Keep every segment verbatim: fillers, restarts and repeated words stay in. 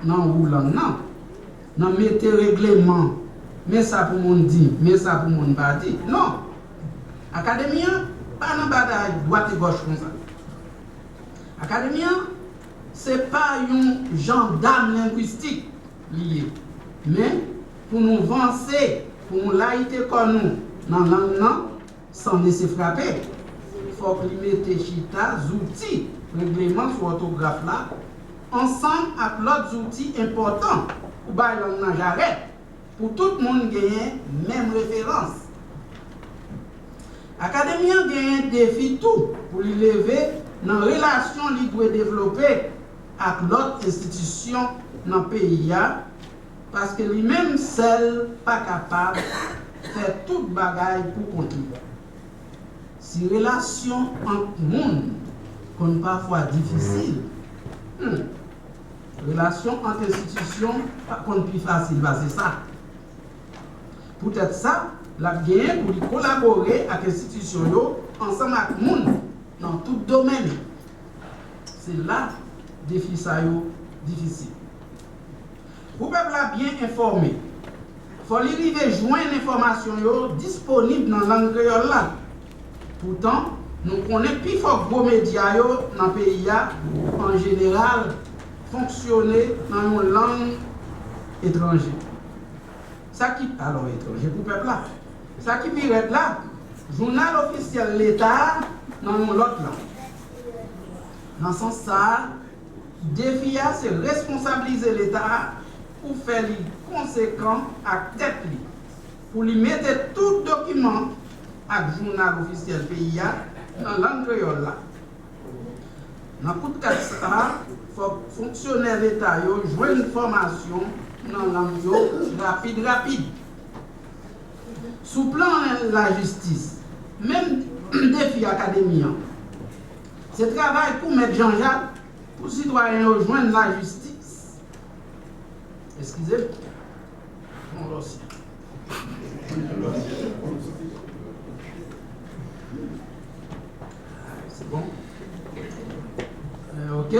nan wou lang nan, nan mete regleman, men sa pou moun di, men sa pou moun pa di. Non! Akademi an pa nan batay dwat e gòch konsa. Akademi an, se pa yon jandam lengwistik li ye, men pou nou vanse, pou nou layite kò nou nan lang nan, san lese frape, fòk li mete chita zouti regleman sou òtograf la ansanm ak lòt zouti enpòtan pou bay lang nan jarèt, pou tout moun genyen menm referans. Akademi an genyen defi tou pou li leve nan relasyon li dwe devlope ak lòt enstitisyon nan peyi a, paske li menm sèl pa kapab fè tout bagay pou kont li. Si relasyon ant moun konn pafwa difisil, hmm, relasyon ant enstitisyon pa konn pi fasil pase sa. Poutèt sa, l ap genyen pou li kolabore ak enstitisyon yo ansanm ak moun nan tout domèn. Se la defi sa yo difisil. Pou pèp la byen enfòme, fò li rive jwenn enfòmasyon yo disponib nan lang kreyòl la. Poutan, nou konnen pifò gwo medya yo nan peyi a, an jeneral, fonksyone nan yon lang etranje. Sa ki, alò, etranje pou pèp la. Sa ki pi rèd la, jounal ofisyèl Leta a nan yon lòt lang. Nan sans sa a, defi a se responsablize Leta a pou fè li konsekan ak tèt li, pou li mete tout dokiman ak jounal ofisyèl peyi a nan lang kreyòl la. Nan kout kat sa a, fòk fonksyonè Leta yo jwenn fòmasyon nan lang yo rapid rapid. Sou plan lajistis, menm defi akademi an, se travay pou Mèt Jan Jak pou sitwayen yo jwenn lajistis. Eskize m. Yon lòsyè. Se bon? Eh, ok.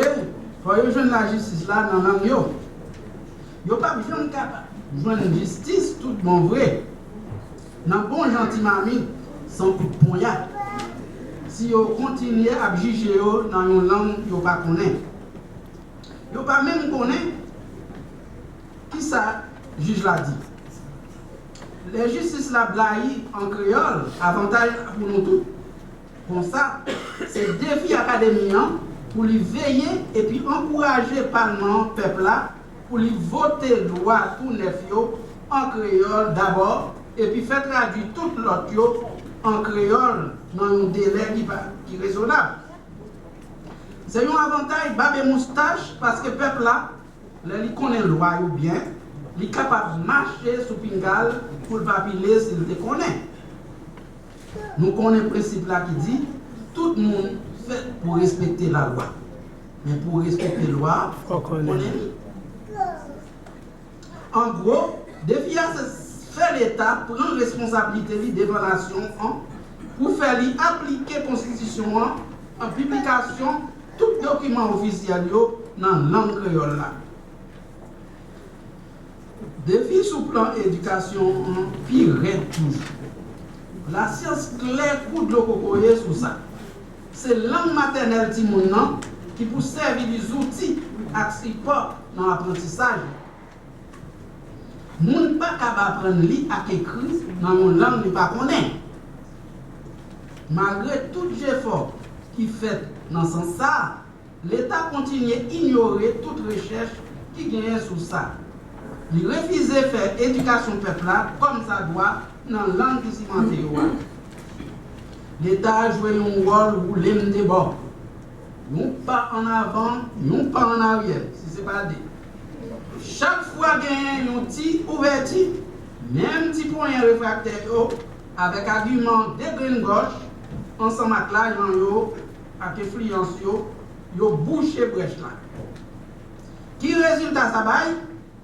Fò yo jwenn lajistis la nan lang yo. Yo p ap janm kapab jwenn jistis tout bon vre nan bon jan ti mamit san kout ponyèt si yo kontinye ap jije yo nan yon lang yo pa konnen. Yo pa menm konnen kisa jij la di. Lè jistis la blayi an kreyòl, avantaj la pou nou tout. Konsa, se defi akademi an pou li veye epi ankouraje palman an, pèp la, pou li vote lwa tou nèf yo an kreyòl dabò, epi fè tradui tout lòt yo an kreyòl nan yon delè ki pa, ki rezonab. Se yon avantaj bab e moustach, paske pèp la, lè li konnen lwa yo byen, li kapab mache sou pinga l pou l pa pile si l te konnen. Nou konnen prensip la ki di, tout moun fèt pou respekte lalwa. Men pou w respekte lwa, fò w konnen li. An gwo, defi a se fè Leta pran responsablite li devan nasyon an pou fè li aplike konstitisyon an an piblikasyon tout dokiman ofisyèl yo nan lang kreyòl la. Defi sou plan edikasyon an pi rèd toujou. Lasyans klè kou dlo kokoye sou sa. Se lang matènèl timoun nan ki pou sèvi li zouti ak sipò nan aprantisaj li. Moun pa kab aprann li ak ekri nan yon lang li pa konnen. Malgre tout jefò ki fèt nan sans sa a, Leta kontinye inyore tout rechèch ki genyen sou sa. Li refize fè edikasyon pèp la kòmsadwa nan lang ki simante yo a. Leta a jwe yon wòl woule m de bò. Yon pa ann avan, yon pa ann aryè, si se pa de. Chak fwa genyen yon ti ouvèti, menm ti ponyen refraktè yo, avèk agiman degrenngòch, ansanm ak lajan yo, ak enfliyans yo, yo bouche brèch la. Ki rezilta sa bay?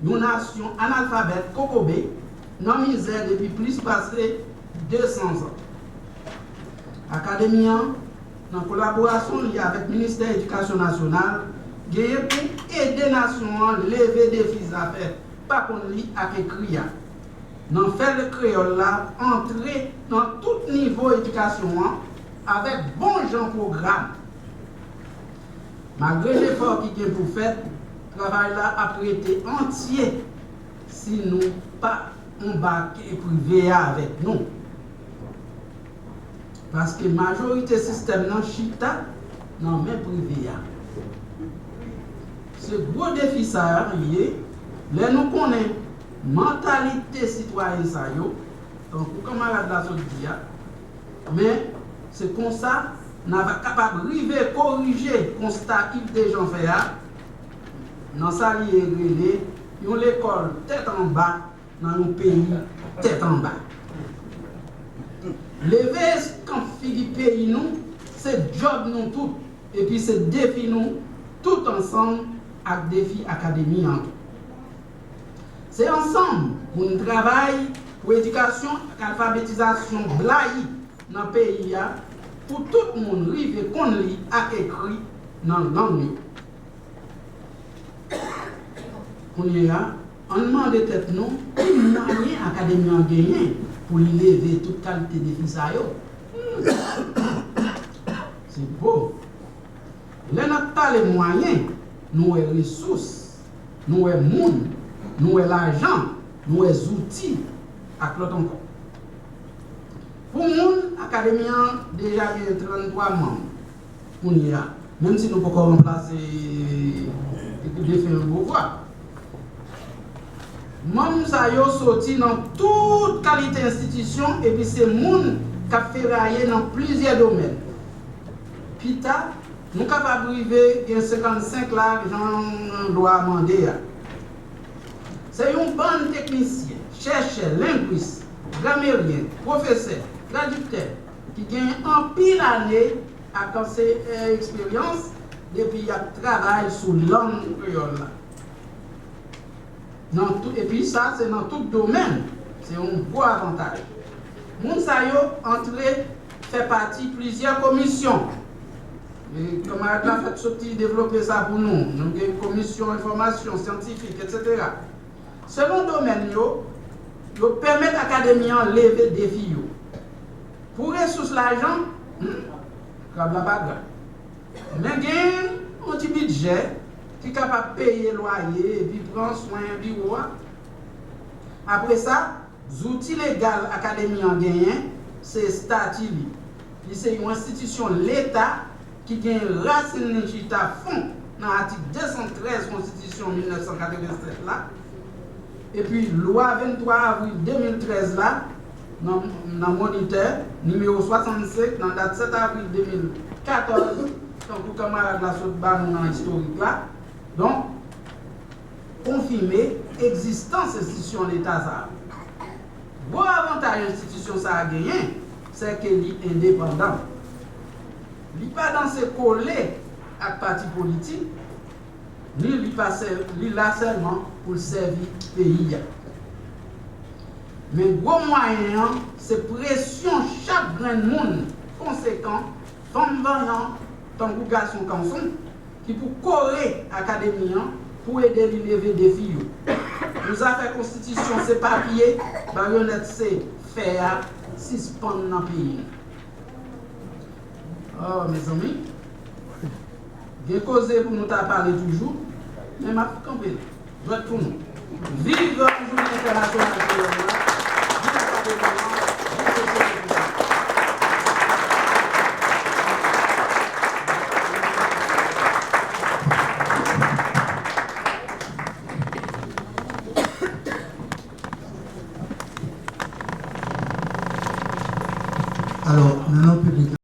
Yon nasyon analfabèt kokobe, nan mizè depi plis pase de san zan. Akademi an, nan kolaborasyon li avèk Ministè Edikasyon Nasyonal, genyen pou ede nasyon an leve defi zafè pa konn li ak ekri a, nan fè kreyòl la antre nan tout nivo edikasyon an avèk bon jan pwogram. Malgre jefò ki gen pou fèt, travay la ap rete antye si nou pa anbake prive a avèk nou. Paske majorite sistèm nan chita nan men prive a. Se gwo defi sa a li ye, lè nou konnen mantalite sitwayen sa yo, tankou kanmarad la sot di a, men se konsa n a va kapab rive korije konsta Iv Dejan fè a, nan sa li rele yon lekòl tèt anba nan yon peyi tèt anba. Leve eskanp figi peyi nou, se djòb nou tout, epi se defi nou tout ansanm ak defi akademi an tou. Se ansanm pou n travay pou edikasyon ak alfabetizasyon blayi nan peyi a, pou tout moun rive konn li ak ekri nan lang yo. Kounye a, ann mande tèt nou ki mwayen akademi an genyen pou li leve tout kalite defi sa yo. Hmm. Se bo. Lè n ap pale mwayen, nou wè resous, nou wè moun, nou wè lajan, nou wè zouti, ak lòt ankò. Pou moun, akademi an deja gen tranntwa manm kounye a, menm si nou poko ranplase defen Beauvoir. Manm sa yo soti nan tout kalite enstitisyon epi se moun k ap feraye nan plizyè domèn. Pita, nou kapab rive gen senkannsenk la, jan lwa a mande a. Se yon bann teknisyen, chèchè, lengwis, grameryen, pwofesè, tradiktè, ki gen anpil ane ak anse-, e, eksperyans depi y ap travay sou lang kreyòl la. Nan tout, epi sa, se nan tout domèn. Se yon gwo avantaj. Moun sa yo antre fè pati plizyè komisyon. E kanmarad la fèk soti devlope sa pou nou. Nou gen komisyon enfòmasyon, syantifik, etsetera. Selon domèn yo, yo pèmèt akademi an leve defi yo. Pou resous lajan, hmm, krab la pa gra. Men gen yon ti bidjè ki kapab peye lwaye epi pran swen biwo a. Apre sa, zouti legal akademi an genyen, se estati li. Li se yon enstitisyon leta ki gen rasin li chita fon nan atik de san trèz konstitisyon mil nèf san katrevennsèt la, epi lwa venntwa avril de mil trèz la, nan, nan Monitè, nimewo swasannsenk, nan dat sèt avril de mil katòz, tankou kanmarad la sot ba nou nan istorik la. Donk, konfime egzistans enstitisyon leta sa a. Gwo avantaj enstitisyon sa a genyen, se ke li endepandan. Li pa danse kole ak pati politik, ni li pa sè-, li la sèlman pou l sèvi peyi a. Men gwo mwayen an, se presyon chak grenn moun konsekan, fanm vanyan tankou gason kanson, ki pou kore akademi an pou ede li leve defi yo. Pou zafè konstitisyon, se papye, baryonèt se fè a, sispann nan peyi nou. Oh, mezanmi, gen koze pou nou ta pale toujou, men m ap kanpe la. Jwèt pou nou. Viv Jounen Entènasyonal Kreyòl la! Viv Akademi an! Viv sosyete sivil! Alò, nou nan piblik la.